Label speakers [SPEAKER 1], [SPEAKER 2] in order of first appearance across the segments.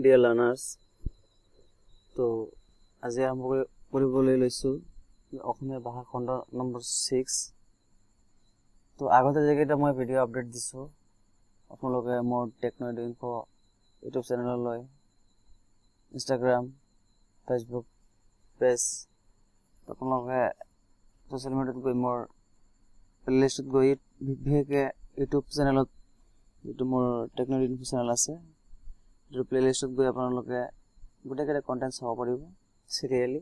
[SPEAKER 1] Dear learners, তো আজি আৰম্ভ কৰিবলৈ লৈছোঁ অসমীয়া ভাষা খণ্ড নম্বৰ 6। তো আগতে যিকেইটা মই ভিডিঅ' আপডেট দিছোঁ, আপোনালোকে মোৰ টেকন' ইনফ' ইউটিউব চেনেললৈ, ইনষ্টাগ্ৰাম, ফেচবুক পেজ, আপোনালোকে ছ'চিয়েল মিডিয়াত গৈ মোৰ প্লে'লিষ্টত গৈ বিশেষকৈ ইউটিউব চেনেলত যিটো মোৰ টেকন' ইনফ' চেনেল আছে, যিটো প্লে'লিষ্টত গৈ আপোনালোকে গোটেইকেইটা কণ্টেণ্ট চাব পাৰিব। চিৰিয়েলি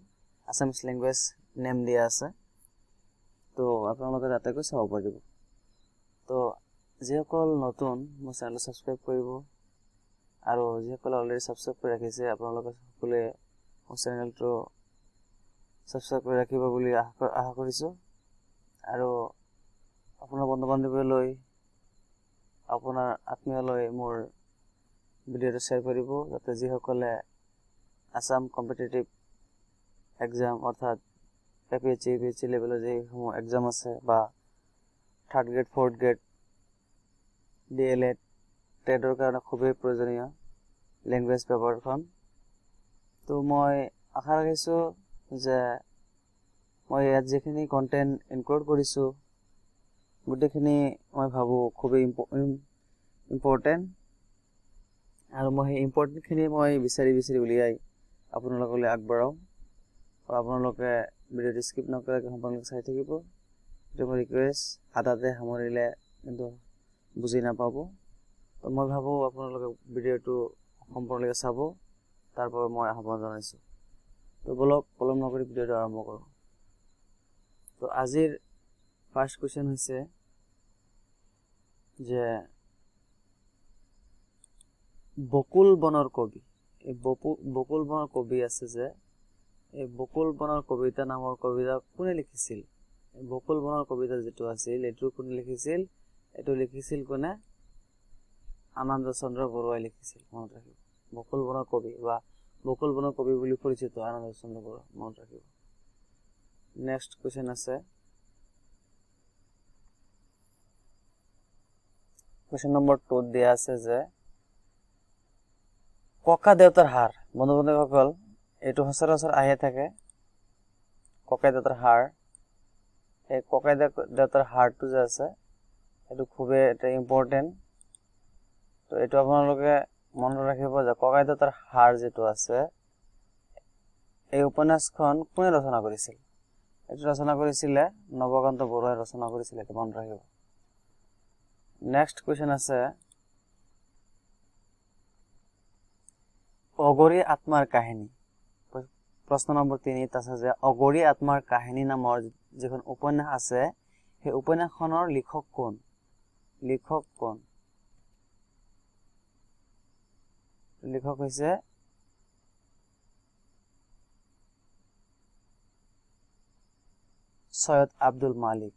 [SPEAKER 1] আছামিছ লেংগুৱেজ নেম দিয়া আছে, তো আপোনালোকে তাতে গৈ চাব পাৰিব। তো যিসকল নতুন মোৰ চেনেলটো ছাবস্ক্ৰাইব কৰিব, আৰু যিসকলে অলৰেডি ছাবস্ক্ৰাইব কৰি ৰাখিছে আপোনালোকে সকলোৱে মোৰ চেনেলটো ছাবস্ক্ৰাইব কৰি ৰাখিব বুলি আশা কৰিছোঁ। আৰু আপোনাৰ বন্ধু বান্ধৱীলৈ, আপোনাৰ আত্মীয়লৈ মোৰ ভিডিঅ'টো শ্বেয়াৰ কৰিব, যাতে যিসকলে আছাম কম্পিটিটিভ এক্সাম অৰ্থাৎ A P S C, U P S C লেভেলৰ যিসমূহ এক্সাম আছে বা third grade, fourth grade, D El Ed, ট্ৰেডৰ কাৰণে খুবেই প্ৰয়োজনীয় লেংগুৱেজ পেপাৰখন। তো মই আশা ৰাখিছোঁ যে মই ইয়াত যিখিনি কণ্টেণ্ট ইনক্লুড কৰিছোঁ গোটেইখিনি মই ভাবোঁ খুবেই ইম্পৰ্টেণ্ট, আৰু মই সেই ইম্পৰ্টেণ্টখিনি মই বিচাৰি বিচাৰি উলিয়াই আপোনালোকলৈ আগবঢ়াওঁ। আৰু আপোনালোকে ভিডিঅ'টো স্কিপ নকৰাকৈ সম্পূৰ্ণকৈ চাই থাকিব। এইটো মোৰ ৰিকুৱেষ্ট, আধাতে সামৰিলে কিন্তু বুজি নাপাব। তো মই ভাবোঁ আপোনালোকে ভিডিঅ'টো সম্পূৰ্ণকৈ চাব, তাৰ পৰা মই আহ্বান জনাইছোঁ। তো বলক, পলম নকৰি ভিডিঅ'টো আৰম্ভ কৰোঁ। তো আজিৰ ফাৰ্ষ্ট কুৱেশ্যন হৈছে যে বকুল বনৰ কবি, এই বকুল বনৰ কবি আছে যে, এই বকুল বনৰ কবিতা নামৰ কবিতা কোনে লিখিছিল? বকুল বনৰ কবিতা যিটো আছিল এইটো কোনে লিখিছিল? এইটো লিখিছিল কোনে? আনন্দ চন্দ্ৰ বৰুৱাই লিখিছিল, মনত ৰাখিব। বকুল বনৰ কবি বা বকুল বনৰ কবি বুলি পৰিচিত আনন্দ চন্দ্ৰ বৰুৱা, মনত ৰাখিব। নেক্সট কুৱেশ্যন আছে কুৱেশ্যন নম্বৰ 2 দিয়া আছে যে ককা দেউতাৰ হাৰ। বন্ধু বান্ধৱীসকল, এইটো সচৰাচৰ আহিয়ে থাকে, ককাই দেউতাৰ হাৰ। এই ককাই দেউতাৰ হাৰটো যে আছে এইটো খুবেই এটা ইম্পৰ্টেণ্ট। তো এইটো আপোনালোকে মনত ৰাখিব যে ককাই দেউতাৰ হাৰ যিটো আছে এই উপন্যাসখন কোনে ৰচনা কৰিছিল? এইটো ৰচনা কৰিছিলে নৱকান্ত বৰুৱাই ৰচনা কৰিছিলে, এইটো মনত ৰাখিব। নেক্সট কুৱেশ্যন আছে অগৰি আত্মাৰ কাহিনী। প্ৰশ্ন নম্বৰ 3 আছে যে অগৰি আত্মাৰ কাহিনী নামৰ যিখন উপন্যাস আছে সেই উপন্যাসখনৰ লিখক কোন? লিখক কোন? লিখক হৈছে চৈয়দ আব্দুল মালিক।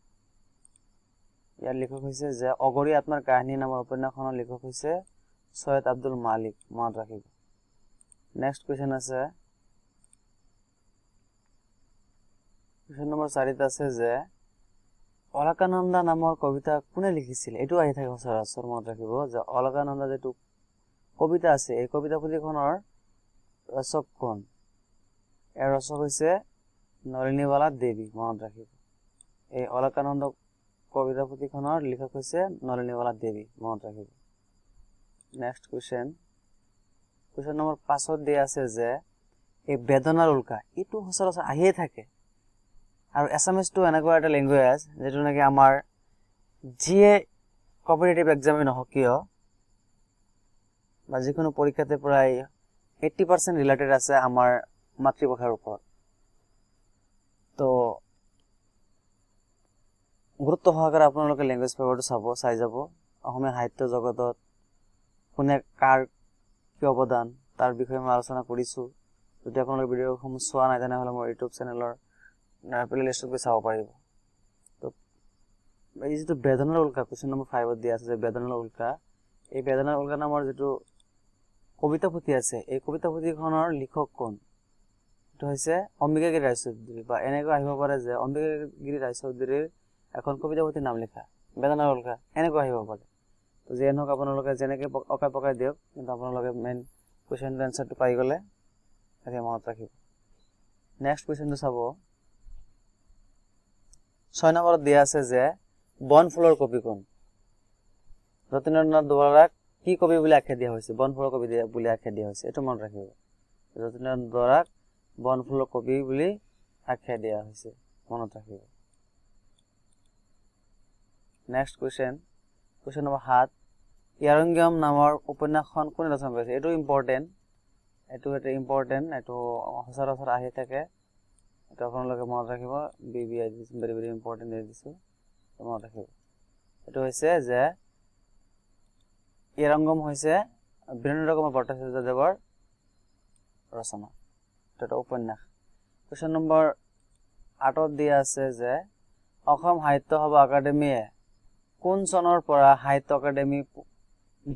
[SPEAKER 1] ইয়াৰ লিখক হৈছে যে অগৰি আত্মাৰ কাহিনী নামৰ উপন্যাসখনৰ লিখক হৈছে চৈয়দ আব্দুল মালিক, মনত ৰাখিব। নেক্সট কুৱেশ্যন আছে কুৱেশ্যন নম্বৰ 4 আছে যে অলকানন্দা নামৰ কবিতা কোনে লিখিছিল? এইটো আহি থাকে সচৰাচৰ, মনত ৰাখিব যে অলকানন্দা যিটো কবিতা আছে এই কবিতা পুথিখনৰ ৰচক কোন? ইয়াৰ ৰচক হৈছে নলিনীবালা দেৱী, মনত ৰাখিব। এই অলকানন্দ কবিতা পুথিখনৰ লিখক হৈছে নলিনীবালা দেৱী, মনত ৰাখিব। নেক্সট কুৱেশ্যন, কুৱেশ্যন নম্বৰ 5 দিয়া আছে যে এই বেদনাৰ উল্কা, এইটো সচৰাচৰ আহিয়ে থাকে। আৰু এছামিছটো এনেকুৱা এটা লেংগুৱেজ যিটো নেকি আমাৰ যিয়ে কম্পিটিটিভ এক্সামেই নহওক কিয় বা যিকোনো পৰীক্ষাতে প্ৰায় 80% ৰিলেটেড আছে আমাৰ মাতৃভাষাৰ ওপৰত। তো গুৰুত্ব সহকাৰে আপোনালোকে লেংগুৱেজ পেপাৰটো চাব, চাই যাব। অসমীয়া সাহিত্য জগতত কোনে কাৰ কি অৱদান তাৰ বিষয়ে মই আলোচনা কৰিছোঁ। যদি আপোনালোকে ভিডিঅ'সমূহ চোৱা নাই তেনেহ'লে মোৰ ইউটিউব চেনেলৰ প্লে'লিষ্টত গৈ চাব পাৰিব। তো এই যিটো বেদনাৰ উল্কা, কুৱেশ্যন নম্বৰ 5 দিয়া আছে যে বেদনাৰ উল্কা, এই বেদনাৰ উল্কা নামৰ যিটো কবিতা পুথি আছে এই কবিতা পুথিখনৰ লিখক কোন? এইটো হৈছে অম্বিকাগিৰি ৰায়চৌধুৰী। বা এনেকৈ আহিব পাৰে যে অম্বিকাগিৰি ৰায়চৌধুৰীৰ এখন কবিতা পুথিৰ নাম লিখা, বেদনাৰ উল্কা, এনেকৈ আহিব পাৰে। তো যিয়ে নহওক আপোনালোকে যেনেকৈ অকাই পকাই দিয়ক, কিন্তু আপোনালোকে মেইন কুৱেশ্যনটো এনচাৰটো পাই গ'লে এতিয়া মনত ৰাখিব। নেক্সট কুৱেশ্যনটো চাব, 6 নম্বৰত দিয়া আছে যে বনফুলৰ কবি কোন? যতীন্দ্ৰনাথ দুৱৰাক কি কবি বুলি আখ্যা দিয়া হৈছে? বনফুলৰ কবি বুলি আখ্যা দিয়া হৈছে, এইটো মনত ৰাখিব। যতীন্দ্ৰনাথ দুৱৰাক বনফুলৰ কবি বুলি আখ্যা দিয়া হৈছে, মনত ৰাখিব। নেক্সট কুৱেশ্যন, কুৱেশ্যন নম্বৰ 7, ইয়াৰংগম নামৰ উপন্যাসখন কোনে ৰচনা কৰিছে? এইটো ইম্পৰ্টেণ্ট, এইটো এটা ইম্পৰ্টেণ্ট, এইটো সচৰাচৰ আহি থাকে, এইটো আপোনালোকে মনত ৰাখিব। বি বি আই ভেৰি ভেৰি ইম্পৰ্টেণ্ট দিছোঁ, মনত ৰাখিব। এইটো হৈছে যে ইয়াৰংগম হৈছে বীৰেন্দ্ৰ কুমাৰ ভট্টাচাৰ্যদেৱৰ ৰচনা, এইটো এটা উপন্যাস। কুৱেশ্যন নম্বৰ 8ত দিয়া আছে যে অসম সাহিত্য সভা একাডেমীয়ে কোন চনৰ পৰা সাহিত্য একাডেমী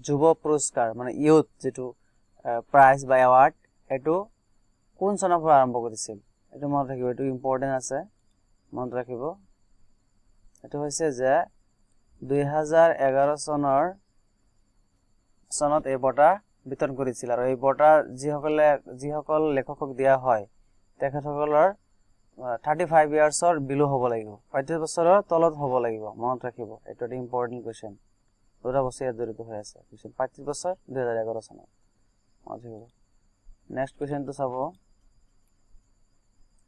[SPEAKER 1] যুৱ পুৰস্কাৰ মানে ইউথ যিটো প্ৰাইজ বা এৱাৰ্ড, এইটো কোন চনৰ পৰা আৰম্ভ কৰিছিল? এইটো মনত ৰাখিব, এইটো ইম্পৰ্টেণ্ট আছে, মনত ৰাখিব। এইটো হৈছে যে 2011 চনত এই বঁটা বিতৰণ কৰিছিল আৰু এই বঁটা যিসকল লেখকক দিয়া হয় তেখেতসকলৰ 35 ইয়াৰ্ছৰ বিলো হ'ব লাগিব, 35 বছৰৰ তলত হ'ব লাগিব, মনত ৰাখিব। এইটো এটা ইম্পৰ্টেণ্ট কুৱেশ্যন, দুটা বস্তু ইয়াত জড়িত হৈ আছে। কুৱেশ্যন 35 বছৰ 2011 চনত, মনত ৰাখিব। নেক্সট কুৱেশ্যনটো চাব,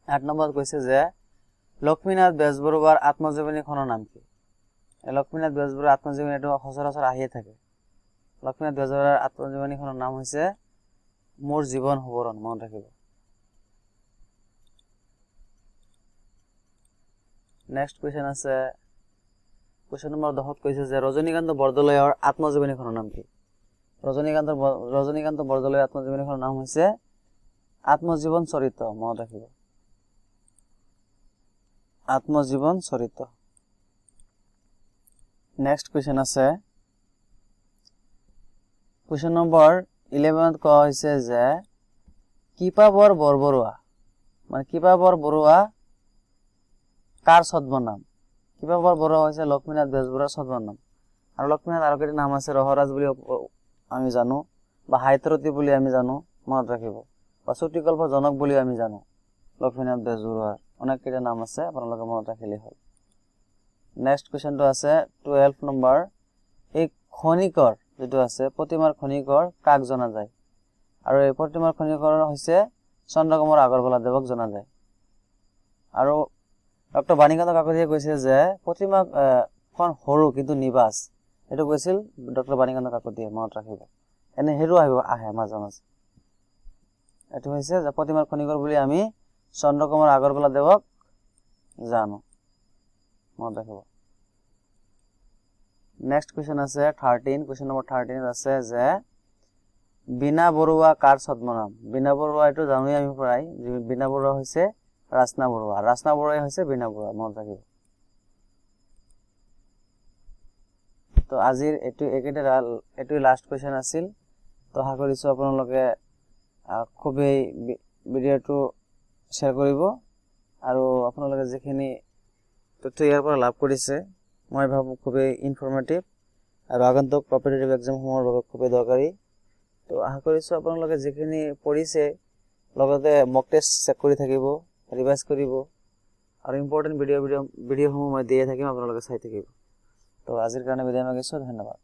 [SPEAKER 1] 8 নম্বৰত কৈছে যে লক্ষ্মীনাথ বেজবৰুৱাৰ আত্মজীৱনীখনৰ নাম কি? লক্ষ্মীনাথ বেজবৰুৱাৰ আত্মজীৱনী এইটো সচৰাচৰ আহিয়ে থাকে। লক্ষ্মীনাথ বেজবৰুৱাৰ আত্মজীৱনীখনৰ নাম হৈছে মোৰ জীৱন সোঁৱৰণ, মনত ৰাখিব। নেক্সট কুৱেশ্যন আছে, কুৱেশ্যন নম্বৰ 10ত কৈছে যে ৰজনীকান্ত বৰদলৈৰ আত্মজীৱনীখনৰ নাম কি? ৰজনীকান্ত বৰদলৈৰ আত্মজীৱনীখনৰ নাম হৈছে আত্মজীৱন চৰিত, মনত ৰাখিব, আত্মজীৱন চৰিত। নেক্সট কুৱেশ্যন আছে, কুৱেশ্যন নম্বৰ 11ত কোৱা হৈছে যে কৃপাবৰ বৰবৰুৱা মানে কৃপাবৰ বৰুৱা কাৰ ছদ্মনাম? কৃপাবৰ বৰুৱা হৈছে লক্ষ্মীনাথ বেজবৰুৱাৰ ছদ্মনাম। আৰু লক্ষ্মীনাথ আৰু কেইটা নাম আছে, ৰহৰাজ বুলি আমি জানো বা সাহিত্যৰথী বুলি আমি জানো, মনত ৰাখিব, বা চুটিকল্পৰ জনক বুলি আমি জানো। লক্ষ্মীনাথ বেজবৰুৱাৰ অনেক কেইটা নাম আছে, আপোনালোকে মনত ৰাখিলেই হ'ল। নেক্সট কুৱেশ্যনটো আছে 12 নম্বৰ, এই খনিকৰ যিটো আছে প্ৰতিমাৰ খনিকৰ কাক জনা যায়? আৰু এই প্ৰতিমাৰ খনিকৰ হৈছে চন্দ্ৰকুমাৰ আগৰৱালাদেৱক জনা যায়। আৰু ডক্টৰ বাণীকান্ত কাকতিয়ে কৈছে যে প্ৰতিমাখন সৰু কিন্তু নিবাস, এইটো কৈছিল ডক্টৰ বাণীকান্ত কাকতিয়ে, মনত ৰাখিব। এনে সেইটো আহিব আহে মাজে মাজে। এইটো হৈছে যে প্ৰতিমাৰ খনিকৰ বুলি আমি চন্দ্ৰকুমাৰ আগৰৱালাদেৱক জানো, মনত ৰাখিব। নেক্সট কুৱেশ্যন আছে 13, কুৱেশ্যন নম্বৰ 13 আছে যে বীণা বৰুৱা কাৰ ছদ্মনাম? বীণা বৰুৱা এইটো জানোৱেই আমি প্ৰায়, বীণা বৰুৱা হৈছে ৰাচনা বৰুৱা, ৰাচনা বৰুৱাই হৈছে বীণা বৰুৱা, মনত ৰাখিব। তো আজিৰ এইটোৱে লাষ্ট কুৱেশ্যন আছিল। তো আশা কৰিছোঁ আপোনালোকে খুবেই ভিডিঅ'টো শ্বেয়াৰ কৰিব আৰু আপোনালোকে যিখিনি তথ্য ইয়াৰ পৰা লাভ কৰিছে মই ভাবোঁ খুবেই ইনফৰ্মেটিভ আৰু আগন্তুক কম্পিটিটিভ এক্সামসমূহৰ বাবে খুবেই দৰকাৰী। তো আশা কৰিছোঁ আপোনালোকে যিখিনি পঢ়িছে লগতে মক টেষ্ট চেক কৰি থাকিব, ৰিভাইজ কৰিব আৰু ইম্পৰ্টেণ্ট ভিডিঅ'সমূহ মই দিয়ে থাকিম, আপোনালোকে চাই থাকিব। তো আজিৰ কাৰণে বিদায় মাগিছোঁ, ধন্যবাদ।